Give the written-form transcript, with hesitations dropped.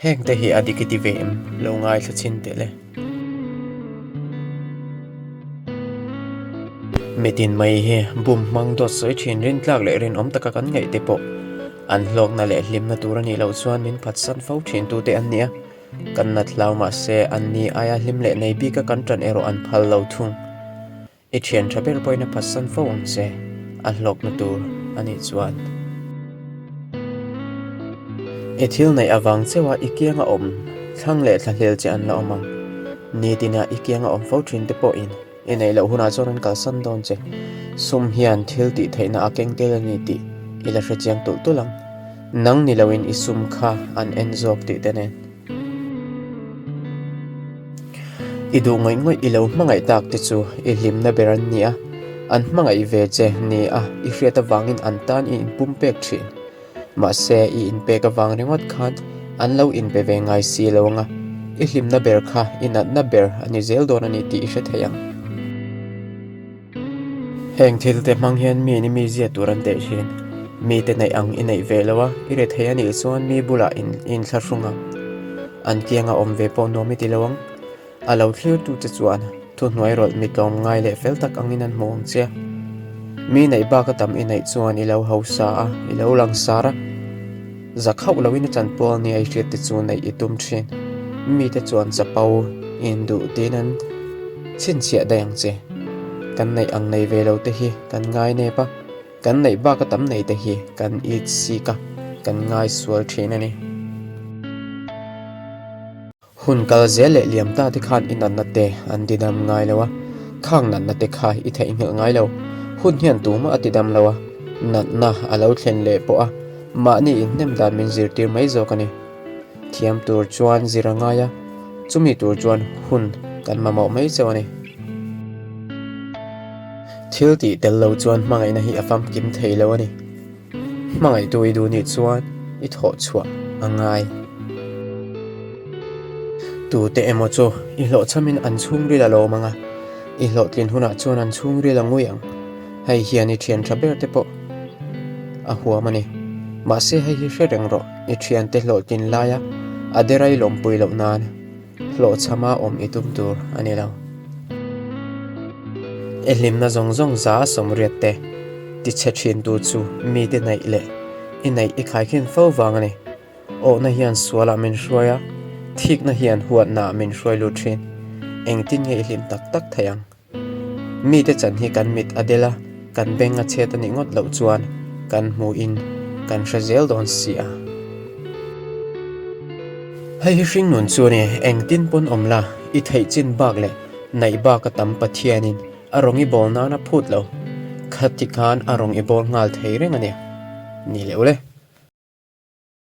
Heng te hi a dik i ti ve em? Lo ngaithla chhin teh le. Mitin mai hi bum hmang dawt sawi thin rintlak leh rinawm taka kan ngaih te pawh an hlawkna leh hlimna tur a nih loh chuan min phatsan fo thin tute an ni a. Kan nat hlau mahse an ni aia hlim leh nei bika kan tan erawh an phal lo thung. I thian tha ber pawhin a phatsan fo ang che, a hlawkna tur a nih chuan. I thil neih avang cheuha i kianga awm thlang leh thlahlel che an la awm ang. Nitina i kianga awm fo thin te pawhin i neih loh hunah chuan an kalsan dawn che. Sum hian thil tih theihna a keng tel a ni tih i la hrechiang tulh tulh ang. Nang ni loin i sum kha an en zawk tih te nen. I duh ngawih ngawih i lo hmangaih tak te chu i hlimna ber an ni a, an hmangaih ve che ni a i hriat avangin an tan i inpumpek thin. Mahse i inpek avang ringawt khan an lo inpe ve ngai si lo anga, i hlimna ber kha i natna ber a ni zel dawn a ni tih i hre thei ang. Heng thil te hmang hian mi ni mi zia tur an teh thin. Mite neih ang i neih ve lo a, i re thei a nih chuan mi bulah in inthlahrung ang. An kianga awm ve pawh nuam i ti lo ang. A lo thlir tu che chuan thuhnuai rawlh mi tlawm ngai leh fel tak angin an hmu ang che. Mi neih bak a tam i neih chuan i lo hausa a, i lo langsar a. Zak hauh loin a chanpual nia i hriat te chu neih i tum thin. Mite chuan chapo induh tiin an chhinchhiah daih ang che. Kan neih ang nei ve lo te hi kan ngai nep a, kan neih bak a tam nei te hi kan it sik a, kan ngai sual thin a ni. Hun kal zel leh liam ta te khan i natna te an tidam ngai lo a, khang natna te kha i theihnghilh ngai lo. Hun hian tumah a tidam lo a, natna a lo thlen leh pawh a, mahni inhnem dan min zirtir mai zawk a ni. Thiam tur chuan zir a ngai a, chumi tur chuan hun kan mamawh mai chauh a ni. Thil tih tel lo chuan hmangaihna hi a famkim thei lo a ni. Hmangaihtu i duh nih chuan i thawh chhuah a ngai. Tute emaw chu i hlawhchhamin an chhungril a lawm ang a, i hlawhtlin hunah chuan an chhungril a ngui ang. Hei hian i thian tha ber te pawh a huam a ni. Mahse hei hi hre reng rawh, i thiante hlawhtlin laia a derai lawmpui loh nan Hlawhchhama awm i tum tur a ni lo. I hlimna zawng zawng za a sawmriat te tichhe thintu chu mite neih leh i neih i khaikhin fo vang a ni. Awhna hian sualah min hruai a, thikna hian huatnaah min hruai lut thin. Engtin nge i hlim tak tak thei ang? Mite chan hi kan mit a del a, kan beng a chhet a nih ngawt loh chuan kan hmuhin kan hre zel dawn si a. Hei hi hringnun chu a ni, engtin pawn awm la, i theih chin bak leh naih bak a tam Pathianin a rawng i bawl nan a phut lo. Khati khan a rawng i bawl nghal thei reng a nia. Ni leh ule.